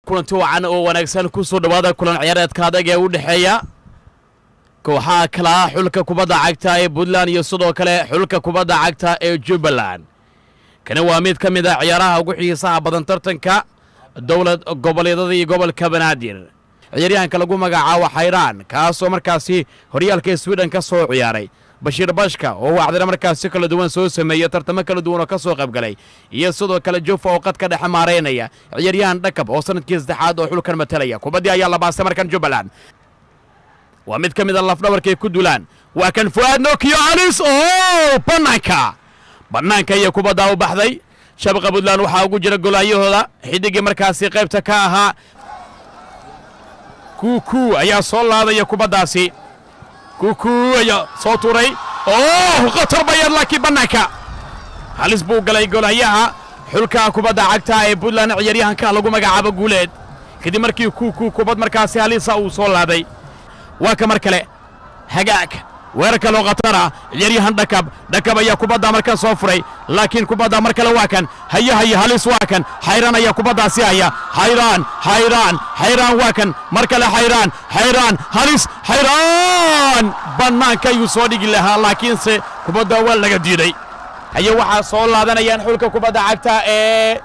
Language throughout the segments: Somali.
Kulanti wacan oo wanaagsan, kusoo dhowaada kulan ciyaareedka adag ee u dhexeeya kooxaha kala xulka kubadda cagta ee Puntland iyo sidoo kale xulka kubadda cagta ee Jubbaland. Kani waa mid ka mid a ciyaaraha ugu xiisaha badan tartanka dowlad goboleedada iyo gobolka Banaadir. Ciyaaryahanka lagu magacaabo Xayraan, kaasoo markaasi horyaalka Sweden ka soo ciyaaray, Bashiir Bashka oo wacdina markaasi kala duwan soo sameeyey, tartamo kala duwan oo ka soo qaybgalay, iyo sidoo kale Jufa oo qadka dhexe maareynaya, ciyaaryahan Dhakab oo sanadkii saddexaad oo xulkan matalaya. Kubaddii ayaa la baasay markan Jubbaland, waa mid ka mid a lafdhabarkay ku dulaan. Waa kan Fu'aad Nokiyo, alis oo bannaanka, bannaanka iyo kubaddaa u baxday. Shabaqa Puntland waxaa ugu jira golaayahooda xidigii markaasi qaybta ka ahaa Kuku ayaa soo laadaya kubaddaasi. Kuku ayaa soo tuuray oo khatar bayaad, laakiin bannaanka halis buu galay golaayaha xulka kubadda cagta ee Puntland, ciyaaryahanka lagu magacaabo Guuleed, kadib markii Kuku kubad markaasi halisa uu soo laaday. Waa ka mar kale hagaag weerar kaloo khatara, ciyaaryahan Dhakab. Dhakab ayaa kubadda markan soo furay, laakiin kubadda mar kale waa kan haye haye halis. Waa kan Xayraan ayaa kubaddaasi haya. Xayraan, Xayraan, Xayraan, waa kan mar kale Xayraan, Xayraan, halis, Xayraan bannaanka ayuu soo dhigi lahaa, laakiinse kubadda waa laga diiday. Haye, waxaa soo laadanayaan xulka kubadda cagta ee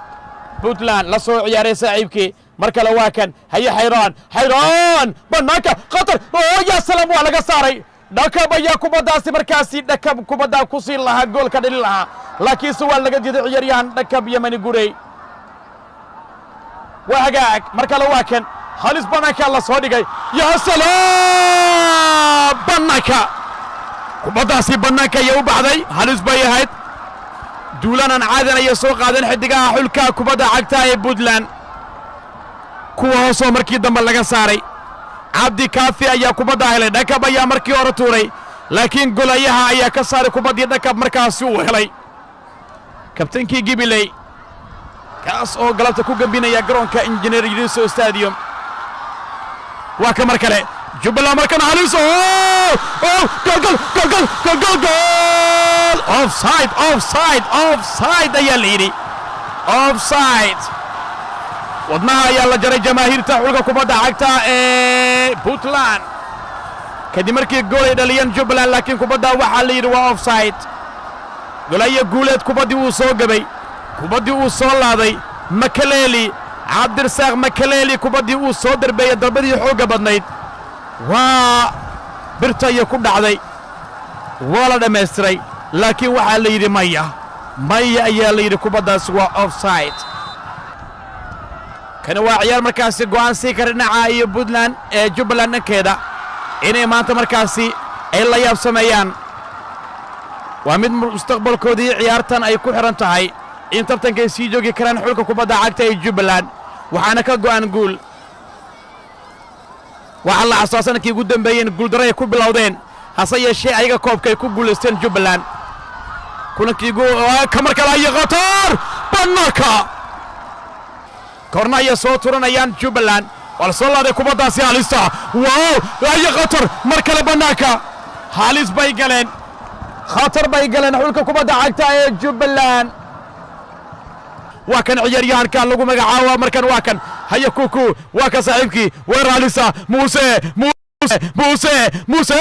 Puntland, la soo ciyaaray saaxiibkii. Mar kale waa kan haye Xayraan, Xayraan, bannaanka, khatar oo yaa salaam, waa laga saaray. Dhakab ayaa kubaddaasi markaasi, Dhakab kubaddaa ku siin lahaa, goolka dhalin lahaa, laakiinse waa laga diiday ciyaaryahan Dhakab Yemani Gurey. Waa hagaag, mar kale waa kan halis, bannaankaa la soo dhigay, yaa salaam, bannaanka kubaddaasi, bannaanka ayay u baxday. Halis bay ahayd. Duulaan aan caadan ayay soo qaadeen xidigaha xulka kubadda cagta ee Puntland, kuwa hoosoo markii dambe laga saaray. Cabdi Kaafi ayaa kubadda helay. Dhakab ayaa markii hore tuuray, laakiin golayaha ayaa ka saaray kubaddii Dhakab markaasi uu helay. Kabtankii Gibiley, kaas oo galabta ku gembinaya garoonka Injineer Yuriso Stadium. Waa ka mar kale Jubbaland, markan halis oo gool, gool, gool, gool, gool, gool, gool! Offside, offside, offside ayaa la yidhi, offside. Wadnaha ayaa la jaray jamaahiirta xulka kubadda cagta ee Puntland kadib markii gool ay dhaliyeen Jubbaland, laakiin kubadda waxaa la yidhi waa offside. Golaya Guuleed kubaddii uu soo gabay, kubaddii uu soo laaday Makaleeli, Cabdirasaaq Makaleeli, kubaddii uu soo darbeeyey, darbadii xoogga badnayd waa birta iyo ku dhacday. Waa la dhammaystiray, laakiin waxaa la yidhi maya, maya ayaa la yidhi, kubaddaas waa offside. Kani waa ciyaar markaasi go'aan sii kara dhinaca iyo Puntland ee Jubbaland dhankeeda inay maanta markaasi ay la yaab sameeyaan. Waa mid mustaqbalkoodii ciyaartan ay ku xidhan tahay in tartankay sii joogi karaan xulka kubadda cagta ee Jubbaland, waxaana ka go'an guul. Waxaa la xasuustaa sanadkii ugu dambeeyeen guuldarro ay ku bilowdeen, hase yeeshee ayaga koobka ay ku guulaysteen Jubbaland. Kulankii ka mar kale ayo khatar, bannaanka, korna ayay soo turanayaan Jubbaland. Waa la soo laaday kubaddaasi halista, wow, ayo khatar, mar kale bannaanka. Halis bay galeen, khatar bay galeen xulka kubadda cagta ee Jubbaland. Waa kan ciyaaryahanka lagu magacaabo markan, waa kan haya Kuku, waa kan saaxiibkii, weer halisa, Muuse, Muuse, Muuse, Muuse,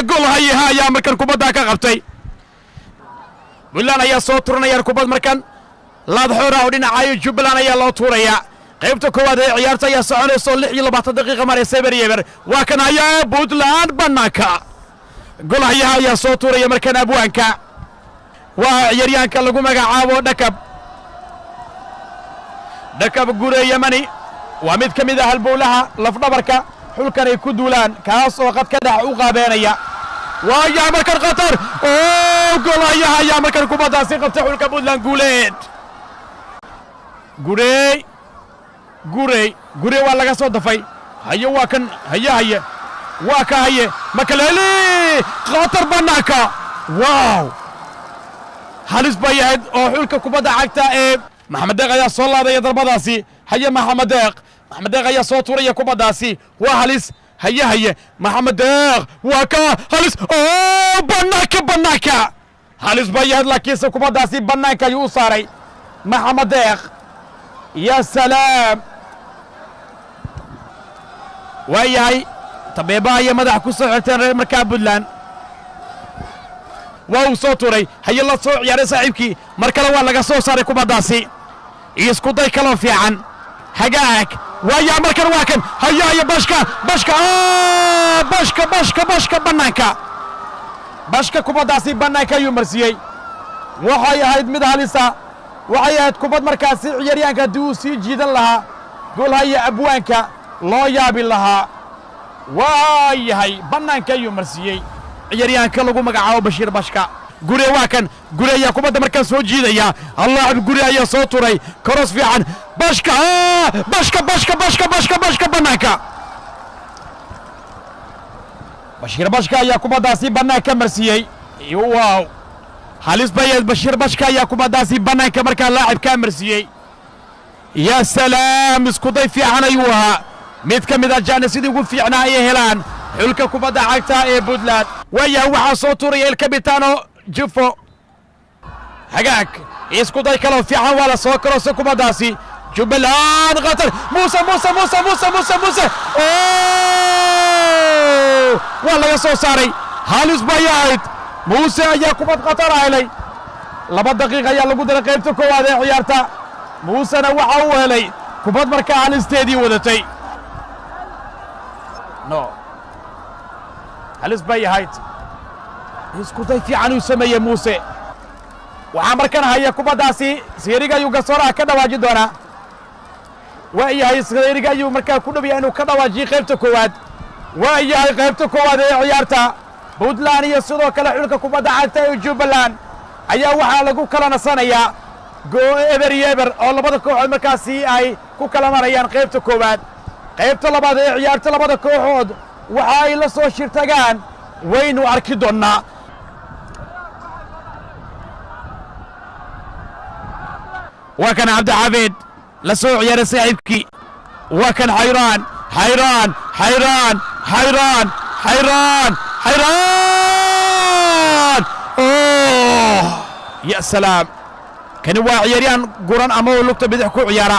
gol hayaha ayaa markan kubaddaa ka qabtay. Puntland ayaa soo turanayaan kubad markan, laad xoora oo dhinacayo Jubbaland ayaa loo tuurayaa. Qaybta koowaad ee ciyaarta ayaa soconaysa oo 26 daqiiqa maraysa, 0-0. Waa kan hayaa Puntland, bannaanka, golhayaha ayaa soo tuuraya markan. Abwaanka waa ciyaaryahanka lagu magacaabo Dhakab, Dhakab Gure Yemani, waa mid ka mid ah halbowlaha lafdhabarka xulkan ay ku duulaan, kaas oo qad ka dhex u qaabeenaya. Waayaa markan khatar oo golhayaha ayaa markan kubaddaasi qabtay xulka Puntland. Guuleed Gurey, Gurey, Gurey, waa laga soo dafay. Haye, waa kan haye, haye, waa ka haye Makaleli, khatar, bannaanka, wow, halis bay ahayd oo xulka kubadda cagta ee Maxamed Deeq ayaa soo laadaya darbadaasi. Haye Maxamed Deeq, Maxamed Deeq ayaa soo tuuraya kubaddaasi, waa halis. Haye, haye Maxamed Deeq, waa ka halis oo bannaanka, bannaanka, halis bay ahayd, laakiinse kubaddaasi bannaanka ayuu u saaray Maxamed Deeq. Ya salaam. Waayahay, tabeebaha iyo madaxa ku soo xirteen reer markaa Puntland. Waa uu soo tuuray, haye, la soo ciyaaray saaxiibkii. Mar kale waa laga soo saaray kubaddaasi. Isku day kaloo fiican, hagaag. Waayaa, markan waa kan, haya, haya, Bashka, Bashka, Bashka, Bashka, Bashka, bannaanka! Bashka kubaddaasi bannaanka ayuu marsiiyey. Waxay ahayd mid halisa, waxay ahayd kubad markaasi ciyaaryahanka haddii uu sii jiidan lahaa goolhaya abwaanka loo yaabi lahaa. Waa yahay, bannaanka ayuu marsiiyey ciyaaryahanka lagu magacaabo Bashiir Bashka. Gure, waa kan Gure ayaa kubadda markaan soo jiidaya. Allaacib Gure ayaa soo turay koros fiican. Bashka, Bashka, Bashka, Bashka, Bashka, Bashka, bannaanka! Bashiir Bashka ayaa kubaddaasi bannaanka marsiiyey. Wow, halis bayeed! Bashiir Bashka ayaa kubaddaasi bannaanka markaa laacibkaa marsiiyey. Ya salaam, iskuday fiican ayuu ahaa, mid ka mid a jaanisidii ugu fiicnaa ay helaan xulka kubadda cagta ee Puntland. Waayahay, waxaa soo tuuraya El Capitano Jufo. Hagaag, iskuday kaloo fiican, waa la soo karoosa kubaddaasi. Jubbaland khatar! Muuse, Muuse, Muuse, Muuse, Muuse, Muuse, waa laga soo saaray. Halis bay ahayd. Muuse ayaa kubad khatar helay. 2 daqiiq ayaa lagu daray qaybta koowaad ee ciyaarta. Muusena waxa uu helay kubad markaa halisteedii wadatay. No, halis bay ahayd. Isku day fiican uu sameeyey Muuse. Waxaa markan haya kubaddaasi Seeriga ayuu gasooraha ka dhawaajin doonaa. Waa yahay, Seeriga ayuu markaa ku dhowyahay inuu ka dhawaajiyey qaybta koowaad. Waa yahay, qaybta koowaad ee ciyaarta Puntland iyo sidoo kale xulka kubadda cagta ee Jubbaland ayaa waxaa lagu kala nasanayaa 0-0, oo labada kooxood markaasi ay ku kala marayaan qaybta koowaad. Qaybta labaad ee ciyaarta labada kooxood waxa ay la soo shirtagaan waynu arki doonnaa. Waa kan Cabdixafiid, la soo ciyaaray saaxiibkii. Waa kan Xayraan, Xayraan, Xayraan, Xayraan, Xayraan, Xayraan! Oh, ya salaam! Kani waa ciyaaryahan guran ama oo lugta bidix ku ciyaara,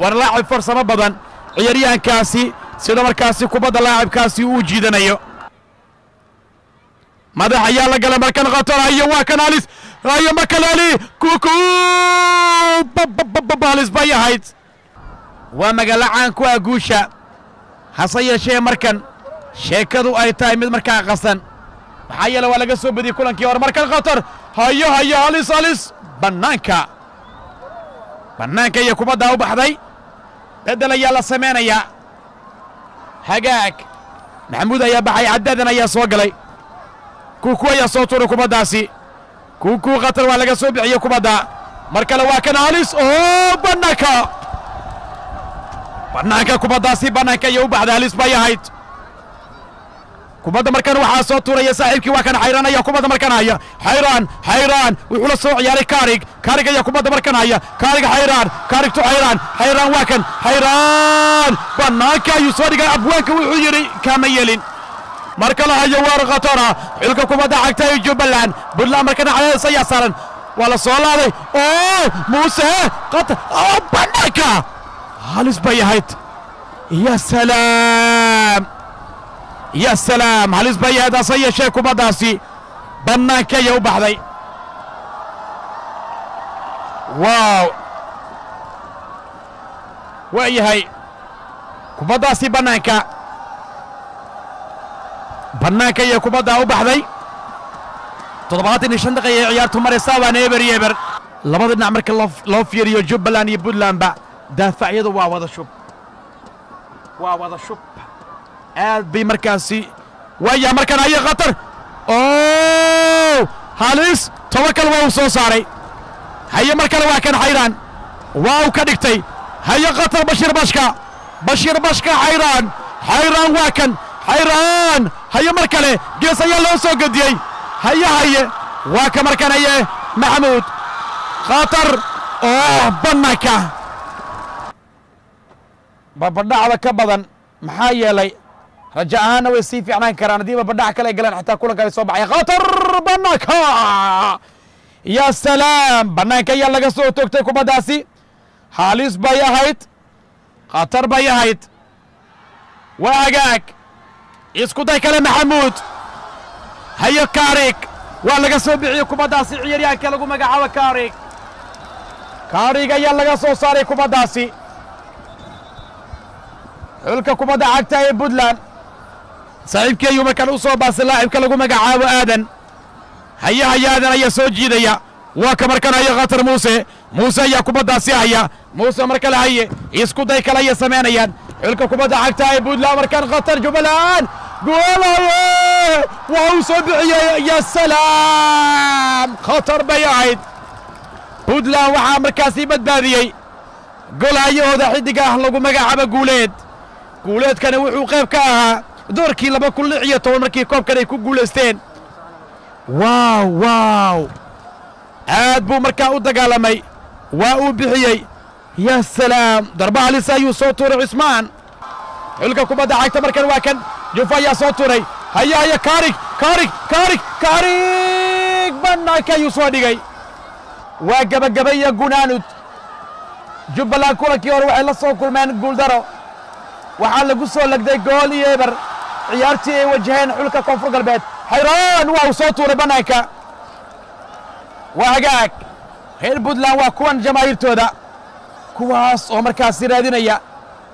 waana laacib farsamo badan ciyaaryahankaasi, sida markaasi kubadda laacibkaasi uu jiidanayo. Madax ayaa la galay markan, khatar! Hayo, waa kan halis! Hayo, makalali kuku, halis bay ahayd. Waa magaalo caan ku ah guusha, hase yeeshee markan sheekadu ay tahay mid markaa qasan, maxaa yeele waa laga soo badiyey kulankii hore. Markan khatar! Hayo, hayo, halis, halis! Bannaanka, bannaanka iyo kubaddaa u baxday. Bedel ayaa la samaynayaa. Hagaag, Maxamuud ayaa baxay, Cadaadan ayaa soo galay. Kuku ayaa soo tuuray kubaddaasi. Kuku, khatar! Waa laga soo bixiyey kubadda. Mar kale waa kan, halis oo bannaanka, bannaanka! Kubaddaasi bannaanka ayay u baxday, halis bay ahayd. Kubadda markan waxaa soo tuuraya saaxiibkii. Waa kan Xayraan ayaa kubadda markan haya. Xayraan, Xayraan wuxuu la soo ciyaaray Kaarig. Kaarig ayaa kubadda markan haya. Kaarig, Xayraan, Kaarig to Xayraan. Xayraan, waa kan Xayraan, bannaanka ayuu soo dhigay. Abwaanka wuxuu yidhi kama yeelin. Mar kale hayo, waar khatara xulka kubadda cagta ee Jubbaland! Puntland markana cadaadis ayaa saaran. Waa la soo laaday oo Muuse, khatar oo bannaanka! Halis bay ahayd. Ya salaam, ya salaam, halis bay ahayd, hase yeeshee kubaddaasi bannaanka ayay u baxday. Wow, waa yahay, kubaddaasi bannaanka, bannaanka ayay kubaddaa u baxday. 75 daqiiqa ay ciyaartu maraysaa, waana 0-0 labada dhinac. Marka loo fiiriyo Jubbaland iyo Puntlandba, daafacyadu waa wada shub, waa wada shub, aad bay markaasi. Waaya, markan haya, khatar oo halis! Tobakal waa uu soo saaray. Haye, mar kale waa kan Xayraan, waa uu ka dhigtay. Haye, khatar! Bashiir Bashka, Bashiir Bashka, Xayraan, Xayraan, waa kan Xayraan. Haye, mar kale gees ayaa loo soo gediyey. Haye, haye, waa ka markan. Haye, Maxamuud, khatar oo bannaanka! Babadhacda ka badan, maxaa yeelay rajo ahaanna way sii fiicnaan karaan haddii babadhac kale ay galaan, xitaa kulanka ay soo baxay. Khatar, bannaanka! Ya salaam, bannaanka ayaa laga soo toogtay kubaddaasi. Halis bay ahayd, khatar bay ahayd. Waa hagaag, isku day kale Maxamuud. Hayo Kaarig, waa laga soo bixiyey kubaddaasi. Ciyaaryahanka lagu magacaabo Kaarig, Kaarig ayaa laga soo saaray kubaddaasi. Xulka kubadda cagta ee Puntland saaxiibkii ayuu markaan u soo baasay laacibka lagu magacaabo Aadan. Haya, haya, Aadan ayaa soo jiidaya. Waa ka markan hayo Khatar Muuse. Muuse ayaa kubaddaasi haya. Muuse mar kale haye, isku day kale ayay samaynayaan xulka kubadda cagta ee Puntland. Markaan khatar Jubbaland, goolaye, waa uu soo bixiyey. Ya salaam, khatar bay ahayd. Puntland waxaa markaasi badbaadiyey golahayahooda xidiga ah lagu magacaabo Guuleed. Guuleedkani wuxuu qayb ka ahaa doorkii 2016 markii koobkan ay ku guulaysteen. Waaw, waaw, aad buu markaa u dagaalamay, waa uu bixiyey. Ya salaam, darba halis ayuu soo tuuray Cusmaan. Xulka kubadda cagta markan waa kan Jufa ayaa soo tuuray. Haya, haya, Kaarig, Kaarig, Kaarig, Kaarig, bannaanka ayuu soo dhigay. Waa gebagaba iyo gunaanud. Jubbaland kulankii hore waxay la soo kulmeen guuldaro, waxaa lagu soo legday 1-0 ciyaartii ay wajaheen xulka Koonfur Galbeed. Xayraan, waa uu soo tuuray bannaanka. Waa hagaag, reer Puntland waa kuwan jamaahiirtooda, kuwaas oo markaasi raadinaya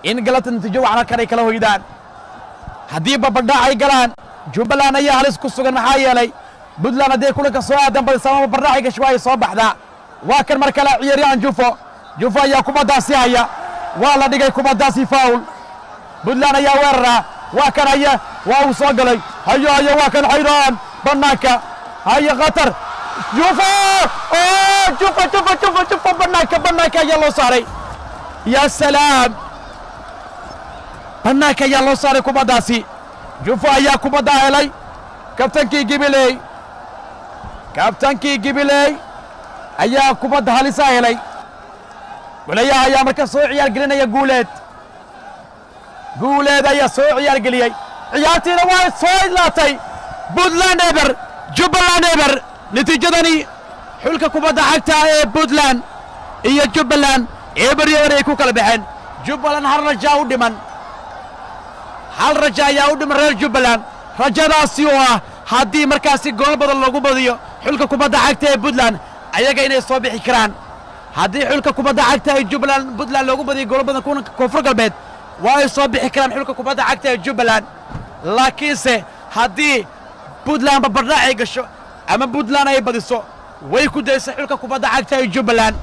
in galabta natiijo wacan halkan ay kala hoydaan. Haddii babadhac ay galaan, Jubbaland ayaa halis ku sugan, maxaa yeelay Puntland haddii kulanka soo aadan badisa ama babadhac ay gasho, ay soo baxdaa. Waa kan mar kale ciyaaryahan Jufo. Jufo ayaa kubaddaasi haya, waa la dhigay kubaddaasi, foul. Puntland ayaa weerara. Waa kan haya, waa uu soo galay. Hayo, hayo, waa kan Xayraan, bannaanka. Haye, khatar Jufo, oo Jufo, Jufo, Jufo, Jufo, bannaanka, bannaanka ayaa loo saaray. Ya salaam, bannaanka ayaa loo saaray kubaddaasi. Jufo ayaa kubaddaa helay. Kabtankii Gibiley, kabtankii Gibiley ayaa kubadda halisa helay. Golayaha ayaa marka soo ciyaar gelinaya Guuleed. Guuleed ayaa soo ciyaar geliyey, ciyaartiina waa soo idlaatay. Puntland 0, Jubbaland 0. Natiijadani xulka kubadda cagta ee Puntland iyo Jubbaland 0-0 ay ku kala baxeen. Jubbaland hal rajaa u dhiman, hal raja ayaa u dhiman reer Jubbaland, rajadaasi oo ah haddii markaasi gool badan lagu badiyo xulka kubadda cagta ee Puntland, ayaga inay soo bixi karaan. Haddii xulka kubadda cagta ee Jubbaland Puntland loogu badiyo goolo badan kulanka Koonfur Galbeed, waa ay soo bixi karaan xulka kubadda cagta ee Jubbaland. Laakiinse haddii Puntland babardhac ay gasho ama Puntland ay badiso, way ku daysa xulka kubadda cagta ee Jubbaland.